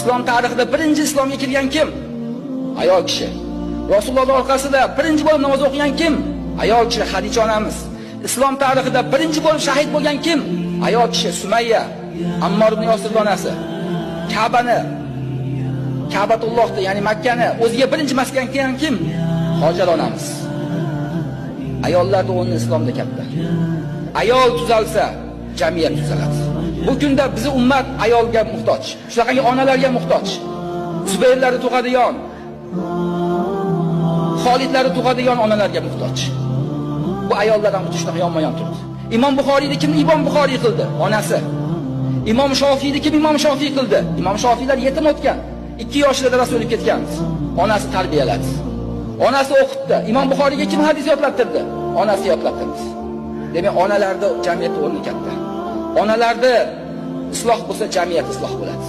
Islom tarixida birinchi islomga kirgan kim? Ayol kishi. Rasulullohning orqasida birinchi bo'lib namoz o'qigan kim? Ayol kishi, Xadicha onamiz. Islom tarixida birinchi bo'lib shahid bo'lgan kim? Ayol kishi, Sumayya, Ammor ibn Yosir onasi. Ka'bani, Ka'batullohni, ya'ni Makkani o'ziga birinchi maskan qilgan kim? Hojar onamiz. Ayollarning o'rni islomda katta. Ayol tuzalsa, jamiyat tuzaladi. Bu kunda bizi ummat ayolga muhtoj. Shunaqangi onalarga muhtoj. Zubayrlarni tug'adigan, Xolidlarni tug'adigan onalarga muhtoj. Bu ayollar ham shunaqa yonma-yon turdi. Imom Buxoriyni kim Imom Buxoriy qildi? Onasi. Imom Shofiyni kim Imom Shofiy qildi? Imom Shofiylar yetim o'tgan. 2 yoshida dadasi o'lib ketgan. Onasi tarbiyaladi. Onasi o'qitdi. Imom Buxoriyga kim hadis yodlattirdi? Onasi yodlattirdi. Demak, onalarda jamiyatda o'rni katta. Onalarda isloh bo'lsa, jamiyat isloh bo'ladi.